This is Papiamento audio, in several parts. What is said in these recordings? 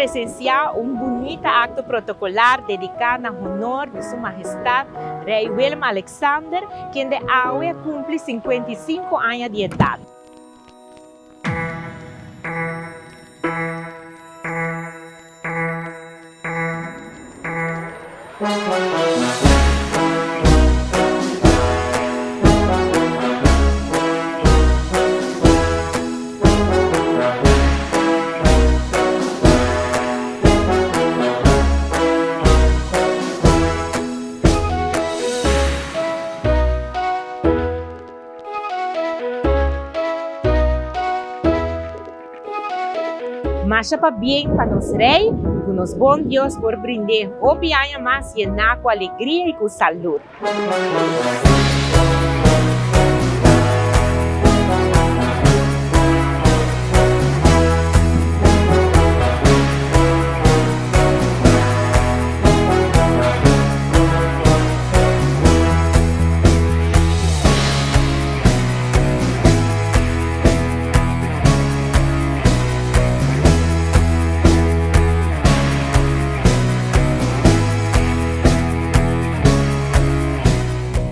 presencia un bunita acto protocolar dedica na honor di Su Mahestad Rey Willem Alexander, kende awe a cumpli 55 aña di edad. Masha pabien pa nos Rey y cu nos bon Dios por brind'é hopi aña mas yená cu alegria y cu salud.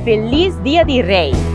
Feliz Dia di Rey!